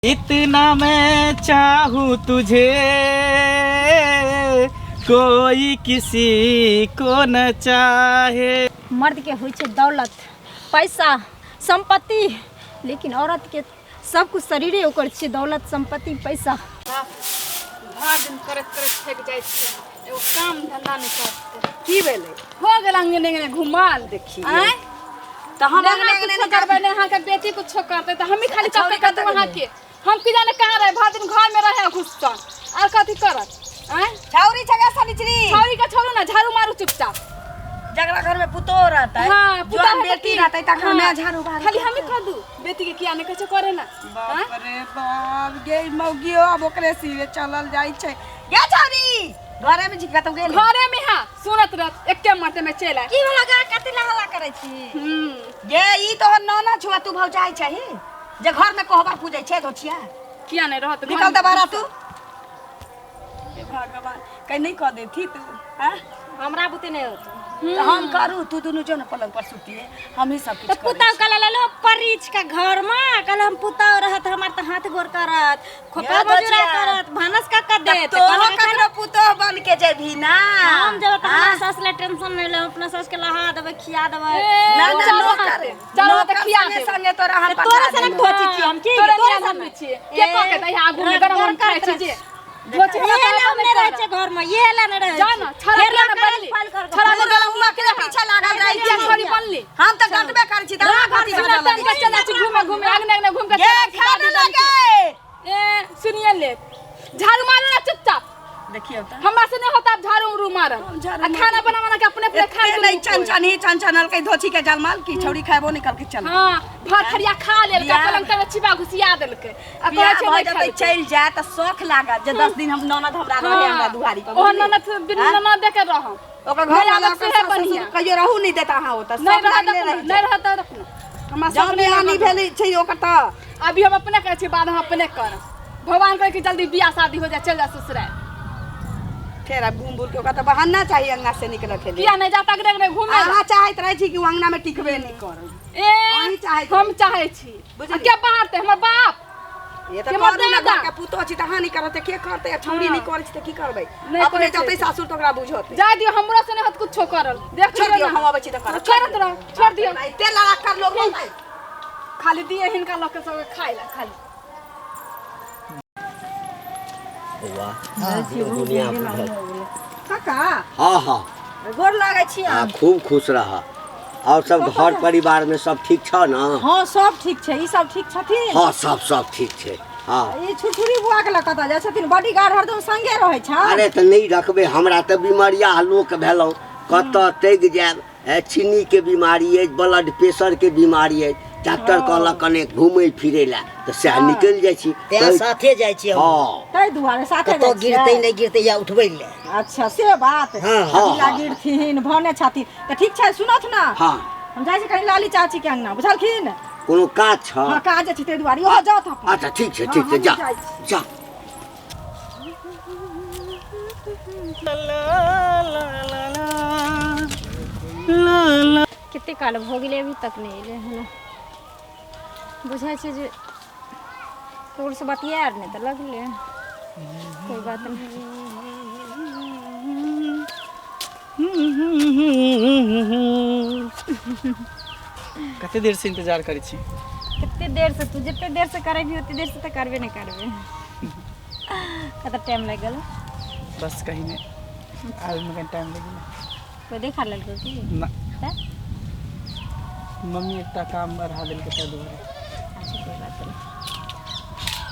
इतना मैं चाहूँ तुझे, कोई किसी को न चाहे। मर्द के होइ छै दौलत, पैसा, संपत्ति, लेकिन औरत के सब कुछ शरीरे ओकर छै, दौलत, संपत्ति, पैसा। बाप, भरि दिन करैत करैत थाकि जाइ छियै, एगो काम धंधा नहि करतै। की भेलै? हो गेल अंगने अंगने घुमल। देखिए। आँय? तऽ हम नहि अंगने अहाँ अंगने कुछो करबै, नहि अहाँके बेटी कुछो करतै, तऽ हमही खाली छौड़ी कऽ कतऽ कऽ अहाँके। हम की जाने कहाँ रहे, भरि दिन घर में रहे घुसल, आर कथी करत? आँय? छौरी छगा सनिचरी। छौरी के छोड़ू ना, झाड़ू मारू चुपचाप। जकरा घर में पुतोह रहतै, हाँ, पुतोह जौन रहतै बेटी की? रहतै तकरा हाँ। माय झाड़ू बहारू खाली हमी कर दू, बेटी के किया नहि कहै छै करे ना? आँय? बाप रे बाप, गे मौगियो आब ओकरे सिरे चलल जाइ छै। गे छौरी, घरे में झिका तो गेल। घरे में हाँ, सुनत रहत, एके माटे में चलि आय। की भेला गा, कथी ला हल्ला करै छी? गे ई तोहर ननद छौ आ तू भौजाइ छही जे घर में कोहबर पूजै छै धोछिया। किया नहि रहत घर निकल में? दे बाहर तू। हे भगवान, कहीं नहीं कह देती तू? हाँ? हमरा बुते नहीं होतो। तो हम करू, तू दुनू जो न पलंग पर सुतिए, हम ही सब तो कुछ करै पुतौ कल लेलो परिच का घर में, कल हम पुतौ रहत हमार त हाथ गोर करत, खोपा ये मजूरा बचिया। करत, भानस का कर देत। तोहो कल ककरो पुतोह बन के जेबही ना? हम जब त हाँ? हमरा सास ला टेंशन नहीं ले, अपना सास के लहा देबै, खिया देबै। ए, ना ना चारू नौकर हाथे, चारू हाथे नौकर खिया संगे देबै। संगे तोरा हम त तोरा पठा सनक देबौ। धोची छी हम की? तोरा तोरा नियन सनक हम छियै। के कह के दैहा आगू में गरम हम खाइ छी जे धोची ये हमरा ला हम करबो नहीं नहि रहै करत। छै घर में, ये ला नहीं रहै जा छै। ना, छड़ा फेर किया ने लकड़ी बनली? फाइल कर के छड़ा तू गलहुआ के पीछे लागल रहै किया छी। छोड़ी बनली? हम तऽ डटबे करै छी, तऽ अहाँ कथी सुना बाजऽ तन लगै के छी? चल जाइ छी घूमे घूमे, अंगने अंगने घूम के गे चल जाइ छी खाना दादी दादी के। लगे। ए सुनिए ले, झाड़ू मारू ना चुपचाप। देखियौ तऽ हमरा से नहीं होता अब झाड़ू उड़ू मारल। हम झाड़ू आ खाना बना बना के अपने अपने खाए एते नहीं चनचन ही चनचनल के धोछी के जलमाल की छौड़ी खाबो निकल के चल। हाँ, भात थरिया खा लेलकै, बियाह- पलंग तर छिपा घुसिया देलकै। आ कहै बियाह छै भऽ नहि जेतै खाइ। चलि जायत तऽ शौख लागत जे 10 दिन हम ननद हमरा रहे हमरा दुआरी पर। ओहो बुझलियै? ननद बिन आँय? ननद के रहम। ओकर घर नहि वाला आबत ओकर सेहे सास बढ़िआँ। ससुर कहियो रहू नहि देता अहाँ ओतऽ नहीं सब रहत लागले अपना, रहि नहीं जायत। रहत अपना। हमरा जब सब नहि बियाह लागत। भेल छै ओकर तऽ अभी हम अपने करै छी, बाद हम अपने करब। भगवान करे कि जल्दी बियाह शादी हो जाए, चल जा ससुराल। फेर आब घूम बुल के ओकरा तऽ बहाना चाही अंगना से निकलऽ के लिए। किया नहीं जाता अगने अगने घूमे ला? अहाँ चाहैत रहै छी कि ओ अंगना में टिकबे नहि करब। ए अहीं चाहैत हम चाहै छी। बुझलियै? आ के बाहरतै हमर बाप? ये तऽ के हमर करू ने, दादा? घर के पुतोह छी तऽ अहाँ नहि करब तऽ के करतै? आ छौड़ी हाँ। नहि करै छी तऽ की करबै? नहि अपने करै छै। जतै सासुर तऽ ओकरा बुझौतै। जाय दियौ, हमरो से नहीं होत कुछो करल। देख छोड़ लियौ दियौ, ना। हम अबै छी तऽ करब। छोड़त रह, छोड़ दियौ। एते लड़ाका कर लोग होतै। खाली दिए हिनका लऽ के सबके खाइ ला खाली। बौआ, दुनिया बुझल। काका हाँ हाँ गोर लागै छी। हाँ, खूब खुश रह। और सब घर परिवार में सब ठीक छ ना? हाँ सब ठीक छै। ई सब ठीक छथिन? हाँ सब सब ठीक छै। हाँ ई छुरछुरी बुआ के लऽ कतऽ जाइ छथिन? बॉडीगार्ड हरदम संगे रहै छै। अरे तऽ नहि रखबै, हमरा तऽ बीमारिया लोक भेलहुँ, कतऽ टगि जायब। चीनी के बीमारी अछि, ब्लड प्रेशर के बीमारी अछि। डॉक्टर कहलक कने घूमै फिरै लए, तऽ सएह निकलि जाइ छी। तें साथे जाइ छी हम। हाँ ताहि दुआरे साथे कतऽ जाइ छियै? गिरतै नहि गिरतै या उठबै लए। अच्छा से बात। हाँ। अगिला हाँ। गिरथिन भने छथिन तऽ ठीक छै। सुनथ ना, हाँ हम जाइ छी कनि लाली चाची के अंगना, बुझलखिन? कोनो काज छ? हाँ काज छै ताहि दुआरे इहो जाउथ अपन। अच्छा ठीक छै, हाँ, ठीक छै, हमहूँ जा जाइ छी। जा। कते काल भऽ गेलै अभी तक नहि एलै हन। बुझाइ छै जे ककरोसँ बतिया आर नहि तऽ लगलै। कोइ बात नहि। कते देर से इंतजार करै छी? कते देर से तू जते देर से करेबी ओते देर से तऽ करबे नहि करबे। कते टाइम लागि गेल? बस कहीं नहीं, आबे में कहीं टाइम लगी ना। कोइ देखा लेलको की? ना। तऽ मम्मी एकटा काम बढ़ा देलकै ताहि दुआरे। अच्छा कोई बात नहीं।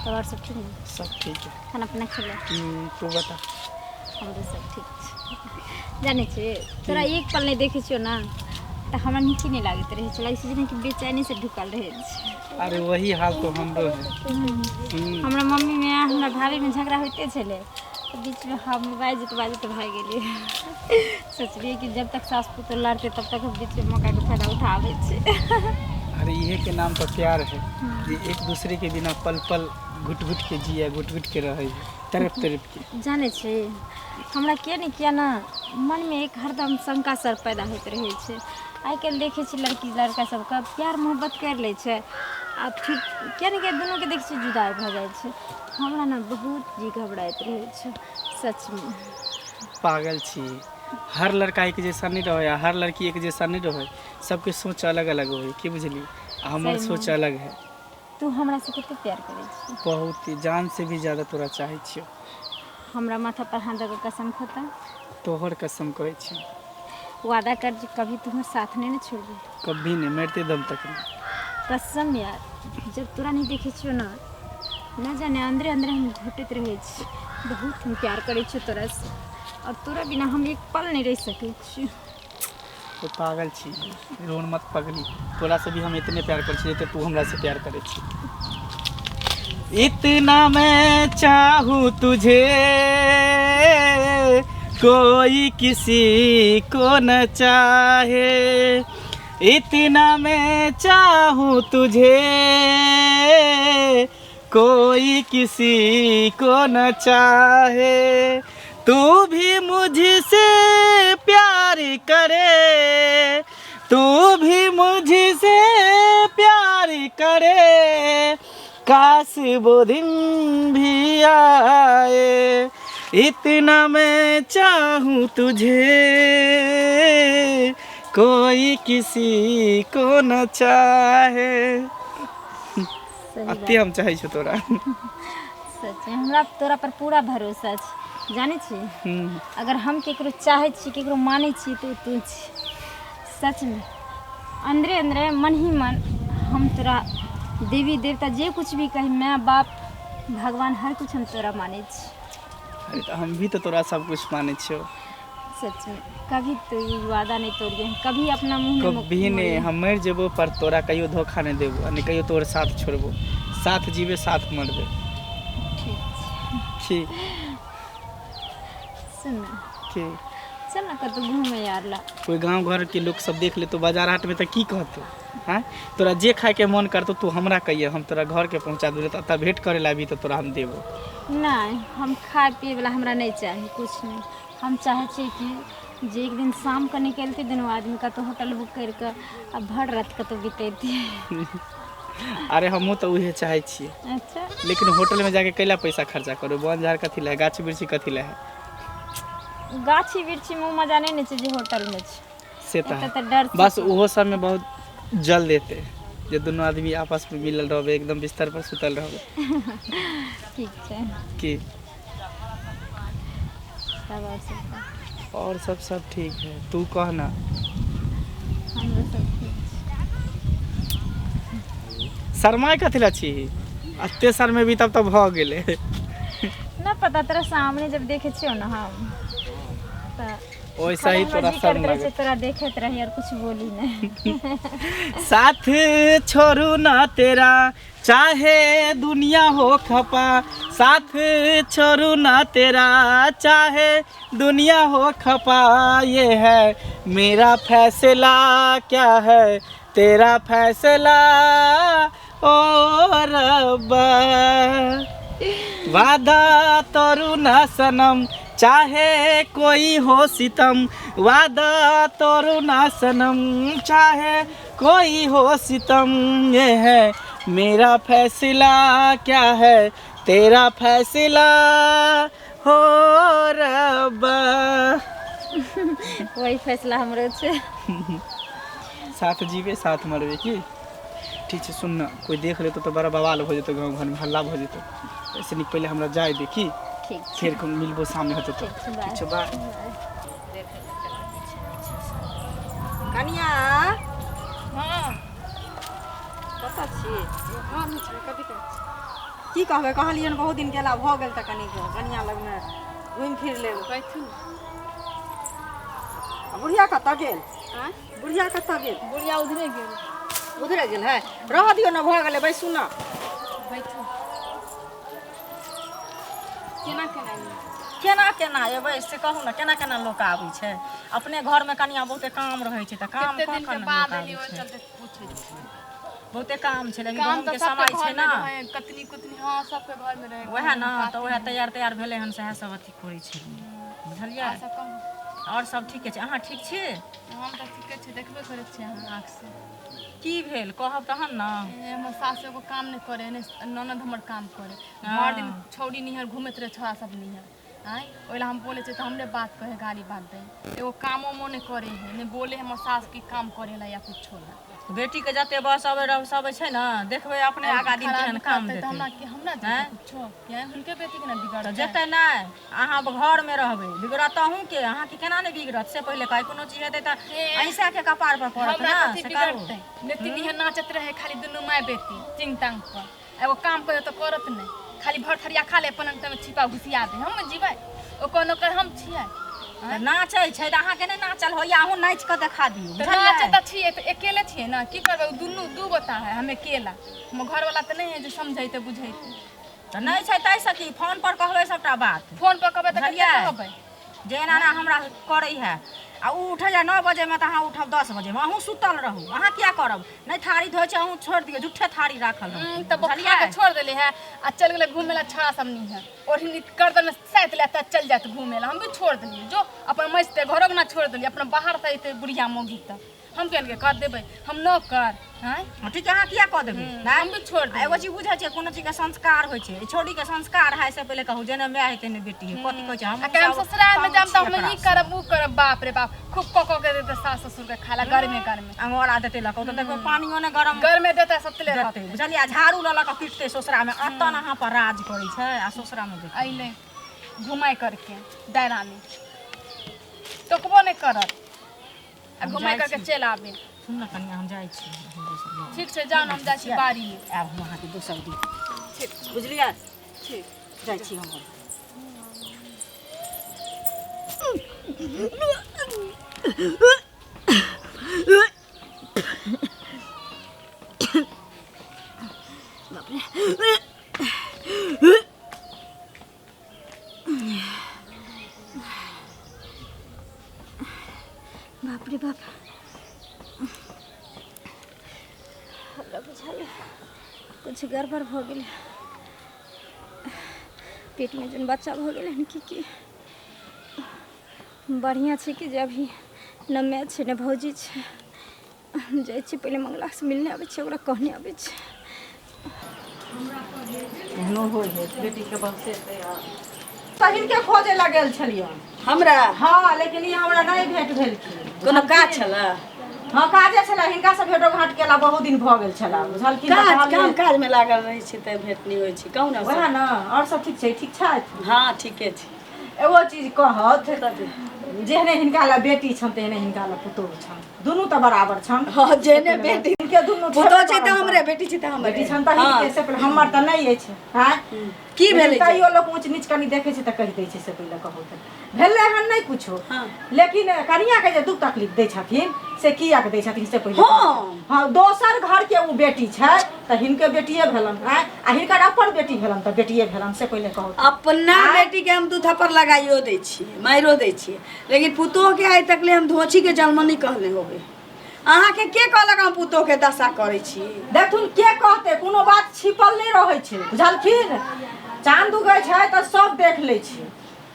तब और सब ठीक ने? सब ठीक है। खाना पीना खेले? तू बता। हमरो सब ठीक छै। जानै छी तोरा एक पल नहि देखै छियौ ना तऽ हमरा नीके नहि लागैत रहै छै, लागै छै जेनाकि बेचैनी से ढुकल रहै छै। अरे वही हाल तो हमरो है। हमरा मम्मी में आ हमरा भाभी में झगड़ा होइते छलै, तऽ बीच में हम बाजैत बाजैत भागि गेलियै। सोचलियै कि जब तक सास पुतोह लड़तै तब तक हम बीच में मौका के फायदा उठाबै छी। अरे इहे के नाम तो प्यार है जे एक दूसरे के बिना पल पल घुट घुट के जिए, घुट घुट के रहे, तड़प तड़प के। जानै छी हमरा के नहि किया ना मनमे एक हरदम शंका सर पैदा होइत रहै छै। आइ काल्हि देखै छी लड़की लड़का सबके प्यार मोहब्बत करि लै छै आ फिर किया ने किया दुनूके देखै छियै जुदाइ भऽ जाइ छै। हमरा ने बहुत जी घबराइत रहै छै सचमे। पागल छी, हर लड़का एक जैसा नहीं रहे आ हर लड़की एक जैसा नहीं रहे, सबके सोच अलग अलग होई, की बुझली? आ हमर सही में। सोच अलग है। तू हमरासँ कते प्यार करै छी? बहुत ही जान से भी ज्यादा तोरा चाहै छियौ। हमरा माथा पर हाथ दऽ कऽ कसम खोता। तोहर कसम कहै छी। वादा कर जे कभी तू हमर साथ नहीं ने छोड़बी। कभी नहीं, मरते दम तक नहीं। कसम यार, जब तोरा नहीं देखै छियौ ना, न जाने अंदरे अंदरे हम घुटैत रहै छी। बहुत हम प्यार करै छियौ तोरासँ और तोरा बिना हम एक पल नहीं रहि सकै छी। तो पागल छी, रोन मत पगली, तोरा से भी हम इतने प्यार करै छी जते तू हमरा से प्यार करै छी। इतना मैं चाहूँ तुझे, कोई किसी को न चाहे, इतना मैं चाहूँ तुझे, कोई किसी को न चाहे, तू भी मुझसे प्यार करे, तू भी मुझसे प्यार करे, काश वो दिन भी आए, इतना मैं चाहूँ तुझे, कोई किसी को न चाहे। सही बात। अते हम चाहै छौ तोरा। सच में, हमरा तोरा पर पूरा भरोसा छै, जानै छी? अगर हम केकरो चाहै छी, केकरो मानै छी, तो तू छी। सच में अंदरे अंदरे मन ही मन हम तोरा देवी देवता जे कुछ भी कही, माय बाप भगवान हर कुछ हम तोरा मानै छी। अरे तऽ हम भी तऽ तोरा सब कुछ मानै छियौ। सच में कभी तो ई वादा नहीं तोड़िए, कभी अपना मुँह नहीं कभी नहीं, हम मरि जेबो पर तोरा कहियो धोखा नहीं देबो आ नहि कहियो तोर साथ छोड़बो। साथ जीबे साथ मरबे। ठीक छै। ठीक। सुन ना, ठीक। चल ना कतौ घूमे यार ला। कोई गांव घर के लोग सब देख लेतो बाजार हाट में तऽ की कहतो? हैं, तोरा जे खाए के मन करतो तू हमरा कहिए, हम तोरा घर के पहुंचा देबो। तऽ एतऽ भेंट करे ला आबी तऽ तोरा हम देबो। नहीं, हम खाए पिए वाला हमरा नहीं चाही, कुछ नहीं। हम चाहे छियै कि जे एक दिन शाम के निकलते दुनू आदमी कतौ होटल बुक करि कऽ आ भर रात कतौ बितैतियै। अरे हमहूँ तऽ उहे चाहै छियै। अच्छा। लेकिन होटल में जाके कैला पैसा खर्चा करू? बन झाड़ कथी लए, गाछ वृक्ष कथी लए है? गाछी वृक्षी में उ मजा नहीं ने छै जे होटल में छै। से तऽ एतऽ है। तऽ डर से बस ओहो सब में बहुत जल देते जे दुनू आदमी आपस में मिलल रहबै, एकदम बिस्तर पर सुतल रहबै। ठीक छै। की? तब और सब कहू। और सब सब ठीक है, तू कह ना। हमरो सब ठीक छै। शरमाय कथी लए छी? एते शरमेबी तब तऽ भऽ गेलै। ना पता, तोरा सामने जब देखै छियौ ना हम तऽ ओइसा ही खाली हमरा तोरा जी शर्म करैत रहै छै लागत। तोरा देखैत रही और कुछ बोली नहीं। साथ छोड़ू ना तेरा चाहे दुनिया हो खपा, साथ छोड़ू ना तेरा चाहे दुनिया हो खपा, ये है मेरा फैसला, क्या है तेरा फैसला ओ रब्बा, वादा तोरू ना सनम चाहे कोई हो सितम, वादा तोरू ना सनम चाहे कोई हो सितम, ये है मेरा फैसला, क्या है तेरा फैसला हो रब्बा। वही फैसला हमरो छै। साथ जीवे साथ मरबे की? ठीक छै, सुन ना, कोई देख लेतो तऽ बड़ा बवाल हो जेतो, गाँव घरमे हल्ला भऽ जेतो। ऐसे नीक पहिले हमरा जाय दे की। ठीक छै। फेर हम मिलबो सामने होतो तऽ। ठीक छै, बाय। ठीक छै, बाय। कनिया। हाँ। कतऽ छी? घरमे छलै, कथी करै छी? की कहबै, कहलियनि बहुत दिन गेला भऽ गेल तऽ कनि कनिया लगमे घुमि फिर लेब। बैठू ने। आ बुढ़िया कतऽ गेल? आँय? बुढ़िया कतऽ गेल? बुढ़िया उधरे गेल। उधरे गेल है, रहऽ दियौ ने, भऽ गेलै, बैसू ने। बैठू। केना केना एलियै? केना केना एबै से कहू ने, केना केना लोक आबै छै? अपने घरमे कनिया बहुते काम रहै छै तऽ काम कते कऽ दिन कऽ के ने बाद लोक आबै एलियै, ओहि छै। चलते पूछै छी। बहुते काम छै, लेकिन काम गहूँमके तऽ सबके समय छै घरमे ने। रहै, कतनी कुतनी, हाँ, सबके घरमे रहै। वएह ने गहूँम तऽ वएह पाती। तैयार तैयार भेलै हन, सएह सब अथी करै छै, बुझलियै? आओर सब कहू। आओर सब ठीके छै, अहाँ ठीक छी? हम तऽ ठीके छी, देखबे करै छी अहाँ आँखिसँ। की भेल कहब तहन ने। हमर सास एगो काम नहि करे, नहि ननद हमर काम करे। भरि दिन छौड़ी निहर घूमैत रहै, छौड़ा सब निहर। आँय, ओहि लए हम बोलै छियै तऽ हमरे बात कहै, गाली बात दै। एगो कामो उमो नहि करे है, नहि बोले हमर सास की काम करे ला या कुछो ला। बेटीके जते बस अबै रह सब छै ने, देखबै अपने आगा दिन केहन काम करतै तऽ देतै। हमरा के हमरा आँय? देतै कुछो या हुनके बेटीके ने तऽ बिगड़तै। जेतै नहि, अहाँ घरमे रहबै, बिगड़त अहूँके। अहाँके केना नहि बिगड़त से पहिले कहै। कोनो चीज हेतै तऽ ऐसाके कपार पर पड़त हमरा ने। कथी से कहू। बिगड़तै? नेती निहर नाचत रहे खाली दुनू माय बेटी चिंग टांग पर। एगो काम करे तऽ करत नहि, खाली भर थरिया खा ले, पलंग में छिपा घुसिया दे। हम जीबै ओकर नौकर हम छियै? तऽ नाचै छै तऽ अहाँके नहि नाचल होइया? अहूँ नाचि कऽ देखा दियौ। तऽ बुझलियै? नाचे तऽ छियै, तऽ अकेले छियै ने, की करबै? ओ दुनू दू गोटा है, हम अकेला। हमर घरवाला तऽ नहि है जे समझैते बुझैते। तऽ नहि छै ताहिसँ की? फोन पर कहबै सबटा बात। फोन पर कहबै तऽ कते बुझलियै? कहबै? जे एना एना हमरा करै है। आ ओ उठै है 9 बजेमे तऽ अहाँ उठब 10 बजेमे। अहूँ सुतल रहू, अहाँ किया करब? नहि थारी धोइ छै, अहूँ छोड़ि दियौ, झूठे थारी राखल रहत। तऽ बुझलियै? खा के छोड़ देले है आ चल गेलै घूमे ला छौड़ा सब निहर। ओढ़नी गर्दन में साइत ले तऽ चल जात घूमे ला। हम भी छोड़ देलियै, जो अपन मजते घरो ना छोड़ देलियै। अपना बाहर से अयतै बुढ़िया मौगी तऽ हम केन के कर देबै? हम नौकर हैं? हँ, ठीक है, अहाँ किया कऽ देबै? हम भी छोड़ आ देलियै। एगो चीज बुझै छियै, कोनो चीजके संस्कार होइ छै। ई छौड़ीके संस्कार है से पहिले कहू। जेना माय है तेने बेटी है, कथी कहै छै? आ हमहूँ कहे हम सब ससुराल में जाम तऽ तंग हम छियै ई करब ऊ करब। बाप रे बाप, खूब कऽ कऽ के देतै सास ससुर के खाला गरमे गरमे। अंगोरा देतै लऽ कऽ, ओ तऽ देखबै पानियो ने गरम गरमे देतै, सतले देतै। रहतै। बुझलियै? आ झाड़ू लऽ लऽ कऽ पिटतै ससुरामे। अतन अहाँ पर राज करै छै आ ससुरामे देखियौ। अइलै घुमाइ करके दायरा में टोकबो नहि करत आ हम घुमाइ जाइ करके छी। चलि आबे। सुन ने कनिया, हम जाइ छी। हम दोसर दिन ठीक छै, जाउ ने, हम जाइ छी बाड़ी में। आयब हम अहाँके दोसर दिन। ठीक। बुझलियै? ठीक। जाइ छी हम। बाप रे बाप, हमरा बुझाइए कुछ गड़बड़ भऽ गेलै। पेटमे जन बच्चा भऽ गेलै हन की? की बढ़िआँ छै कि जे अभी न माय छै ने भौजी छै। हम जाइ छी, पहिले मंगलासँ मिलने आबै छी, ओकरा कहने आबै छी। एहनो होइ है बेटीके बसेतै आ तऽ हिनके खोजे लए गेल छलियनि। हमरा? हँ, लेकिन ई हमरा नहि भेंट भेलखिन। कोनो काज छलै? हँ, काजे छलै। हिनका से भेटो घाट केला बहुत दिन भऽ गेल छलै, बुझलखिन? तऽ काज कहलियै- काम काजमे लागल रहै छी तऽ भेंट नहि होइ छै। कहू ने वएह सब। ने। आओर सब ठीक छै? ठीक छथि? हँ, ठीके छै। एगो चीज कहत, जेहने हिनका लए बेटी छनि तेहने हिनका लए पुतोहु छनि। दुनू तऽ बराबर छनि। हँ, जेहने बेटी हिनके दुनू पुतोहु छै छेबे तऽ करन। हमरे बेटी छै तऽ हमरे बेटी छनि तऽ हँ। हिनके से पहिले, हमर तऽ नहि अछि। आँय? की लेकिन भेलै? तैयो लोक ऊँच नीच कनि देखै छै तऽ कहि दै छै। से पहिले कहू तऽ भेलै हन नहि कुछो? हँ। लेकिन कनिया के जे दुख तकलीफ दै छथिन से किया के दै छथिन से पहिले हँ। कहू। हँ, दोसर घर के ओ बेटी छै तऽ हिनके बेटिए भेलन। आँय? आ हिनकर अपन बेटी भेलन तऽ बेटिए भेलन, से पहिले कहू। अपना बेटी के हम दू थप्पड़ लगाइयो दै छियै, मारियो दै छियै, लेकिन पुतोह के आइ तक ले हम धोछी के जन्म नहि कहले होबे। अहाँके के कहलक हम पुतोह के दशा करै छी? देखथुन, के कहते? कोनो बात छिपल नहि रहै छै, बुझलखिन? चाँद उगै छै तऽ सब देख लै छै।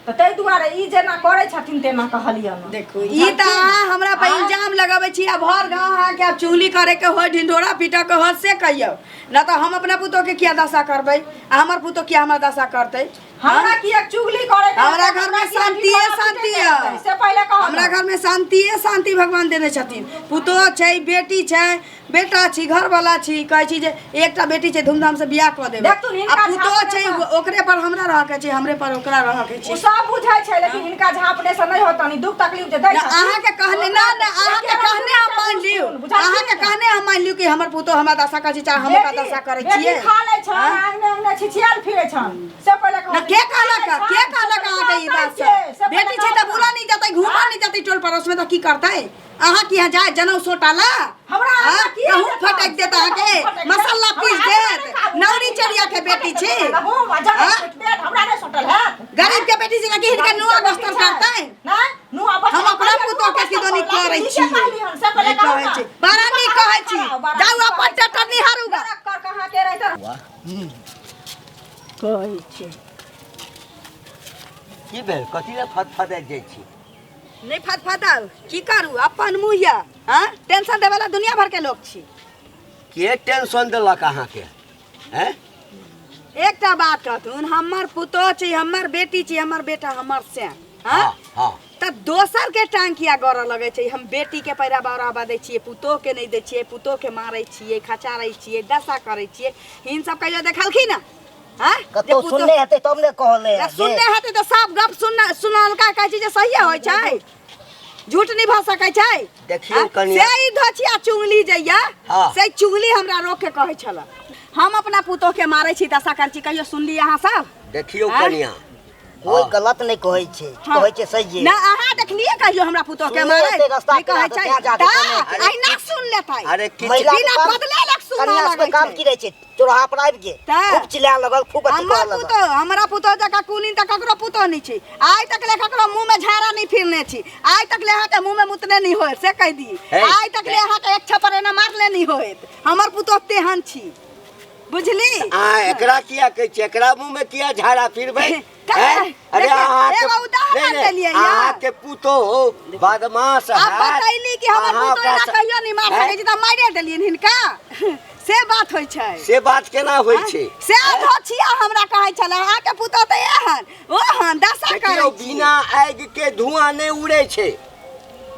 तऽ ताहि दुआरे ई जेना करै छथिन तेना कहलियनि। देखू, ई तऽ अहाँ हमरा पर इल्जाम लगाबै छी आ भर गाँव अहाँके आब चुगली करे के हो, ढिंढोरा पीटऽ के हो, से कहियौ न तऽ हम अपना पुतोह के किया दशा करबै आ हमर पुतोह किया हमरा दशा करतै? हमरा किया चुगली करे के हमरा हेतै? घर में किया शांतिए ढिंढोरा शांति पीटै के है। हेतै? से पहिले कहू। हमरा घर में शांतिए शांति भगवान देने छथिन। पुतोह छै, बेटी छै, बेटा छी, घरवाला छी। कहै छी जे एकटा बेटी छै, धूमधाम से बियाह कऽ देबै। देखथुन, आ हिनका पुतोह झाँपने छै, ओकरे पर हमरा रहके छै, हमरे पर ओकरा रहके ओ छै। सब बुझै छै, लेकिन हिनका झाँपने से नहि होतनि। दुख तकलीफ जे दै ना, छथिन, अहाँके कहने ना ना, अहाँके कहने हम मान लियौ? बुझलखिन? अहाँके कहने हम मान लियौ कि हमर पुतोह हमरा दशा करै छै, चाहे हम ओकरा दशा करै बेटी छियै? खा लै छन, आंगने अंगने छिछियाल फिरै छन, से पहिले कहू। ना, के कहलक? के कहलक अहाँके ई बात सब? बेटी छै तऽ बुला नहि जेतै, घूमऽ नहि जेतै टोल पड़ोस में तऽ की करतै? अहाँ की यहाँ जाय जनउ सोटाला? हमरा हाँ? आगाँ किया गहूम जेतै? फटक देत अहाँके, फटक देत। मसाला पीस हमरा आगाँ देत। नहि खाबू। नौरी चढ़िया के बेटी छी। गहूम आ जनउ हाँ? सोटि देत, हमरा नहि सोटल हैत। गरीब के बेटी छै कि हिनका नुआ बस्तर करतै? नहि, नुआ बस्तर हम अपना पहिले पुतोह के नुआ किदोनी बस्तर करै नीके छी। कहली हन, से पहिले नहि कहू कहै ना। छी, बड़ा नीक कहै छी। जाउ अपन ट्रैक्टर निहारू गा। कर कहाँ के रहै कहै छी। की भेल? कथी लए फट फटाइत जाइ छी? नहि फतफताउ, की करू, अपन मुँह यऽ। हँ, टेंशन देवला दुनिया भरके लोक छी। के टेंशन देलक अहाँके? हैं? एकटा बात कहथुन, हमर पुतोह छी, हमर बेटी छी, हमर बेटा हमर से। हँ हँ। तऽ दोसर के टांग किया गड़ऽ लगै छै? हम बेटी के पैरा बौराबा दै छियै, पुतोह के नहि दै छियै, पुतोह के मारै छियै, खचारै छियै, दशा करै छियै। हिन सब कहियो देखलखिन हँ? हँ? जे कतौ पुतोह- सुनने हेतै तब ने कहले। तऽ सुनने हेतै तऽ सब गप सुन सुनलका कहै छै जे सहिए होइ छै, झूठ नहि भऽ सकै छै। देखियौ हँ? कनिया। से ई धोछिया चुगली जइया, हाँ। से चुगली हमरा रोक के कहै छल, हम अपना पुतोह के मारै छी, दशा करै छी। कहियो सुनली अहाँ सब? देखियौ आँय? कनिया, कोई गलत नहि कहै छै। हाँ। कहै छै सही। ना, अहाँ देखलियै कहियो हमरा पुतोह के सुनले मारै? हेतै रास्ता नहि कहै पेरा छै तऽ तें जाके ता, कहने। अहिना सुन लेतै। अरे किछु महिला के बिना काम- बदले लग सुनऽ कनिया सबके लगै काम छै। की रहै छै? चौराहा पर आबि गेल, तऽ? खूब चिल्लाए लगल, खूब अथी हमर करऽ लगल। पुतोह, हमरा पुतोह जकाँ कुलीन तऽ ककरो पुतोह नहि छै। आइ तक ले ककरो मुँह में झाड़ा नहि फिरने छी, आइ तक ले अहाँके मुँह में मुतने नहि होयत, से कहि दी। हे, आइ तक ले अहाँके एक छप्पर एना मारले नहि होयत। हमर पुतोह तेहन छी, बुझली? अहाँ एकरा किया कहै छियै? एकरा मुँह में किया झाड़ा फिरबै? कहे- हैं? अरे देखियौ, अहाँके एगो उदाहरण नहीं, नहीं, देलियै यऽ। अहाँके पुतोह बदमाश आब हैत। बतैली कि हमर अहाँ पुतोह ओकरा एना सँ- कहियो नहि मार हैं? सकै छै, तऽ मारिए देलियनि हिनका, से बात होइ छै। से बात केना होइ छै? से धोछिया हमरा कहै छलै, अहाँके पुतोह तऽ एहन ओहन दशा देखियौ, करै छी। बिना आगि के धुआं नहि उड़ै छै,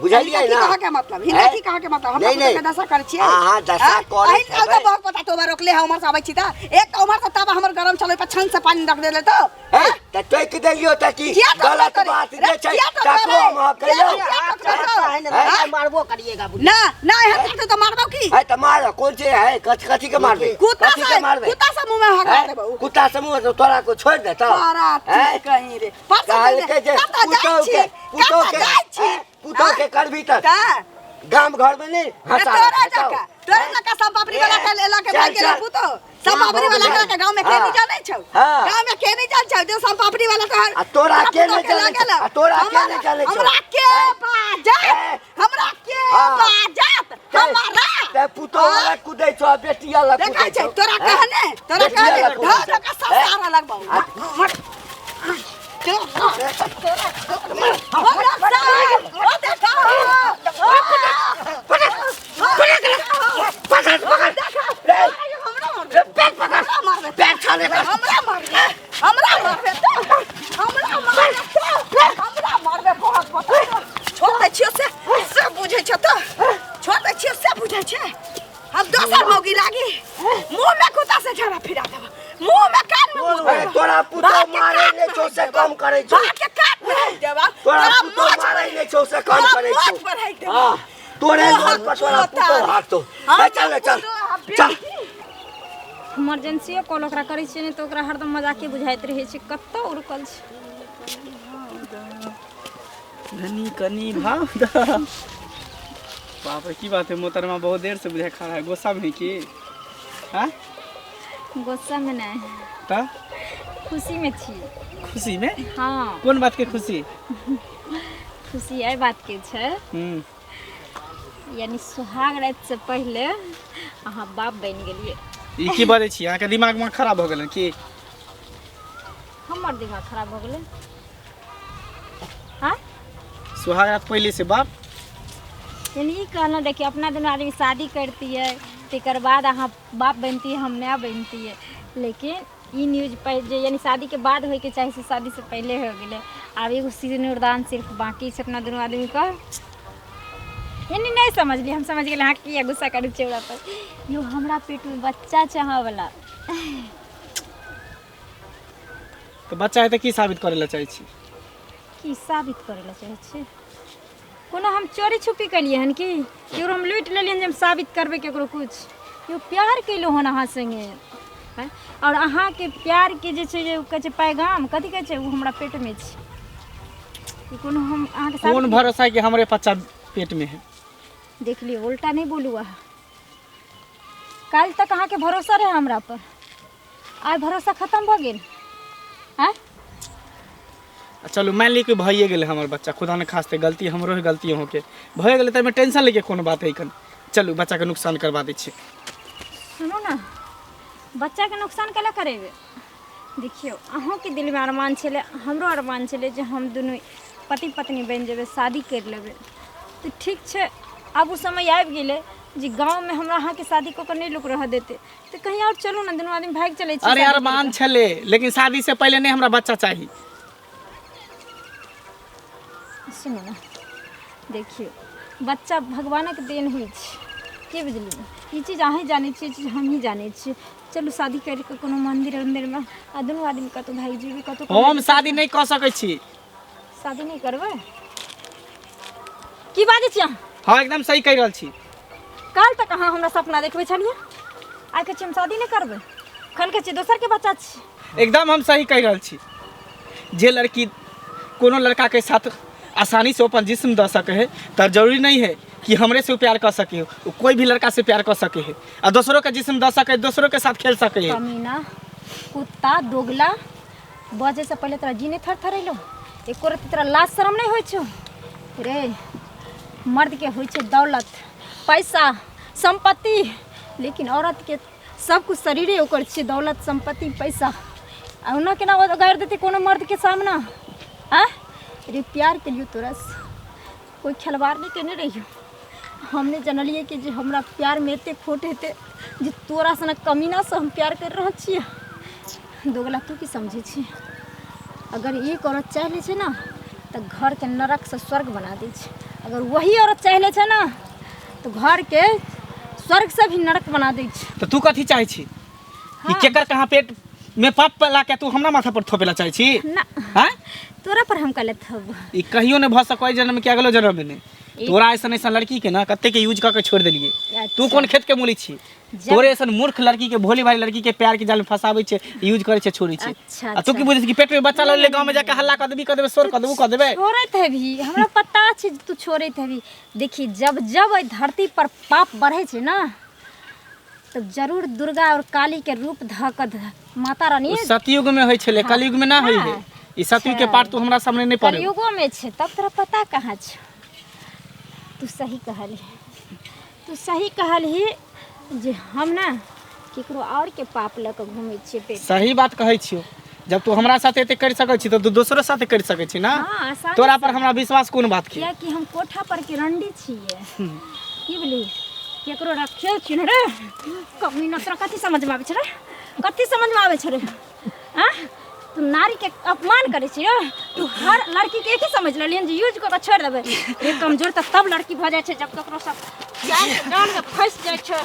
बुझलियै हिनका की ना? कहऽ के मतलब? हिनका हैं? की कहऽ के मतलब? हमरा नहीं, पुतोह के नहीं। दशा करै छियै? अहाँ दशा हैं? करैत अहि काल तऽ हेबै। बहुत पता तोबा रोकले है, उम्हर से आबै छी तऽ एक तऽ उम्हर से तावा हमर गरम छलै पर छन से पानी रख देले तऽ। हे, तऽ टोकि देलियौ तऽ की किया टोकबै गलत तोरे? बात रे, जे छै किया टोकबै तकरो रे? हम अहाँ किया कहियौ? किया टोकबै? है ने, हैं? मारबो करिएगा बुढ़ी। ना ना, एहन करतै तऽ मारबौ की? है तऽ मार, कोन चीज है? कथी कथी के मारबै? कुत्ता कथी के से मारबै? कुत्ता से मुँह में हगा हैं? देबौ। कुत्ता से मुँह तोरा को छोड़ि देतौ? तोरा हैं? कहीं रे परसों कहलकै जे कतऽ जाइ पुतोह छी? के पुतोह कतऽ के जाइ छी? हैं? पुतोह के करबी तऽ तऽ गाम घर में नहीं हंसा तोरा हेतौ। जका, तोरा जका सब पापड़ी वाला के लेला के चल, भाग गेलै चल। पुतोह। सब पापड़ी वाला के लके गांव में के नहीं जानै छौ? हाँ। गांव में के नहीं जानै छौ जे सब पापड़ी वाला तोहर आ तोरा के पुतोह नहीं जानै लऽ छौ? गेलौ? आ तोरा के नहीं जानै छौ? हमरा के बाजत? हैं? हमरा के हाँ। बाजत? हमरा ते पुतोह हाँ? अलग कुदै छौ आ बेटी अलग देखै कुदै छै छौ। तोरा हैं? कहने, तोरा बेटी कहने अलग ढो कुदै ढो के छौ। हैं? ससारा लगबौ। हमरा सार, ओ देखा, पकड़ पकड़ रे, हमरा मारबे, हमरा मारबे, पैर छाले कर। हमरा मारबे, हमरा मारबे, हमरा मारबे, हमरा मारबे। बहुत बहुत छोड़ दै छियो से से बुझै छ तऽ, छोड़ दै छियो से बुझै छै। हम दोसर मौगी लागी मुँह में कुत्ता से झड़ा फिरा देब, मुँह में कान में मुँह अरे तोरा पुतोह भात के मारै काट नहि छौ से कम करै छौ। भात के काट में राखि देब। तोरा पुतोह मारै नहि छौ से कम तोरा करै छौ। मोछ पर राखि देब। हाँ, तोरे तोहर घर पर तोरा पोता। पुतोह भागतौ। हम हे, चल रे, चल पुतोह आ चल। इमरजेंसियो कॉल ओकरा करै छियै ने तऽ ओकरा हरदम मजाके बुझाइत रहै छै। कतऽ रुकल छै? धनी कनी भाव द। बाप रे, की बात है मोहतरमा, बहुत देर से बुझाय खड़ा है, गुस्सा में है की? हाँ? गुस्सा में नहि। तऽ खुशी में छी। खुशी में? हाँ। कोन बात के खुशी? खुशी एहि बात के छै, यानी सुहाग राति से पहिले अहाँ बाप बनि गेलियै। ई की बजै छी? अहाँके दिमाग में खराब भऽ गेल की? हमर दिमाग खराब भऽ गेलै? हाँ। सुहाग रात पहिले से बाप? यानी ई कहलहुँ, देखियौ, अपना दुनू आदमी शादी करतियै, तकर बाद अहाँ बाप बनतियै, हम माय बनतियै, लेकिन ई न्यूज जे यानी शादीके बाद होइके चाही से शादीसँ पहिले हो गेलै। आब एगो सिनुरदान सिर्फ बाँकी छै अपना दुनू आदमीके। यानी नहि समझलियै? हम समझ गेलियै अहाँ किया गुस्सा करै छियै हमरा पर। यौ, हमरा पेटमे बच्चा छै अहाँवला। तऽ बच्चा है तऽ की साबित करै लए चाहै छी? की साबित करै लए चाहै छी? कोनो हम चोरी छुपी केलियै हन कि केकरो हम लूटि लेलियै हन जे हम साबित करबै केकरो किछु? यौ, प्यार केलहुँ हन अहाँ संगे आँय? आओर अहाँके प्यारके जे छै, जे कहै छै पैगाम, कथी कहै छै, ओ हमरा पेटमे छै। ई कोनो हम अहाँके कोन साबित भरोसा है कि हमरे बच्चा पेट में है? देख लियौ, उल्टा नहि बोलू अहाँ। काल्हि तक अहाँके भरोसा रहै हमरा पर, आइ भरोसा खतम भऽ गेल? आँय? आ चलू, मान ली कि भइए गेलै हमर बच्चा, खुदा न खास्ते गलती हमरो है, गलती अहूँके, भए गेलै तऽ एहिमे टेंशन लैके कोनो बात है कन? चलू, बच्चाके नुकसान करबा दै छी। सुनू ने, बच्चाके नुकसान कैला करेबै? देखियौ, अहूँके दिलमे अरमान छलै, हमरो अरमान छलै जे हम दुनू पति पत्नी बनि जेबै, शादी करि लेबै। तऽ ठीक छै, आब ओ समय आबि गेलै जे गाँवमे हमरा अहाँके शादी कऽ कऽ नहि लोक रहऽ देतै, तऽ कहीं आओर चलू ने, दुनू आदमी भागि चलै छी। अरे शादी करि अरमान छलै, लेकिन शादी से पहिले नहि हमरा बच्चा चाही। कऽ। सुनू ने, देखियौ, बच्चा भगवानक देन होइ छै, की बुझलियै? ई चीज अहीँ जानै छियै, ई चीज हमहीँ जानै छियै। चलू शादी करि कऽ कोनो मन्दिर उन्दिरमे आ दुनू आदमी कतहु भागि जेबै, कतहु। हम शादी नहि कऽ सकै छी। शादी नहि करबै? की बाजै छी अहाँ? हँ, एकदम सही कहि रहल छी। काल्हि तक अहाँ हमरा सपना देखबै छलियै, आइ कहै छी हम शादी नहि करबै, खन कहै छी दोसरके बच्चा छी। एकदम हम सही कहि रहल छी। जे लड़की कोनो लड़का के साथ आसानी से अपन जिस्म दऽ सकै है, तऽ जरूरी नहीं है कि हमरे से उ प्यार कऽ सके हो। उ कोई भी लड़का से प्यार कऽ सके है आ दोसरों के जिस्म दऽ सके है, दोसरों के साथ खेल सके है। कमीना कुत्ता दोगला, बजे से पहिले तोरा जी नहि थरथरेलौ? एको रत्ती तोरा लाज शरम नहि होइ छौ रे? मर्दके होइ छै दौलत, पैसा, सम्पत्ति, लेकिन औरतके सब कुछ शरीरे ओकर छै, दौलत, सम्पत्ति, पैसा। आ ओना केना गारि देतै कोनो मर्दके सामना? आँय रे, प्यार केलियौ तोरासँ, कोइ खेलवाड़ नहि केने रहियौ। हम नहि जनलियै कि जे हमरा प्यारमे एते खोट हेतै जे तोरा सनक कमीनासँ हम प्यार करि रहल छियै। दोगला, तू की समझै छी? अगर एक औरत चाहि लै छै ने तऽ घरके नरकसँ स्वर्ग बना दै छै। अगर वही औरत चाहि लै छै ने तऽ घरके स्वर्गसँ भी नरक बना दै छै। तऽ तू कथी चाहै छी कि केकर कहाँ पेट में पाप ला के तू हमरा माथा पर थोपेला चाहै छी? ना। हाँ। तोरा पर हम कले थब? ई कहियो नहि भऽ सकै, जन्म के अगलो जन्म में नहि। तोरा ऐसन ऐसन लड़की के ना कते के यूज कऽ के छोड़ि देलियै। तू कोन खेत के मूली छी? तोरे ऐसन मूर्ख लड़की के, भोली भाली लड़की के प्यार के जाल में फंसाबै छै, यूज करै छै, छोड़ै छै। अच्छा। आ तू की बुझै छी कि पेट में बच्चा लऽ ले, गाँव में जाके हल्ला कऽ देबी, कऽ देबै शोर, कऽ देबू, कऽ देबै? छोड़ैत हेबही, हमरा पता छै जे तू छोड़ैत हेबही। देखी, जब जब एहि धरती पर पाप बढ़ै छै ने, तब जरूर दुर्गा और काली के रूप धऽ कऽ माता रानी। ओ सतयुग में होइ छलै, कलयुग में ना होइ है। ई सतयुग के पाठ तू हमरा सामने नहीं पढ़े। कलयुगो में छै, तब तोरा पता कहाँ छै? तू सही कहलही, तू सही कहलही जे हम ने केकरो और के पाप लऽ कऽ घूमै छियै पेट। सही बात कहै छियौ। जब तू हमरा साथे एते करि सकै छी, तऽ तू दोसरो साथे करि सकै छी ना? हाँ, आसानी तोरा से। पर हमरा विश्वास कोन बात के? कियाकि हम कोठा पर के रंडी छियै, की बोली? केकरो रखियो छी ने रे कमीना, तोरा कथी समझमे आबै छै रे? कथी समझमे आबै छै रे? आँ, तू नारी के अपमान करै छी रे? तू हर लड़की के एक ही समझ लेलियन जे यूज कऽ के छोड़ि देबै रे? कमजोर तऽ तब लड़की भऽ जाइ छै जब ककरो सब जान जान के फँसि जाइ छै।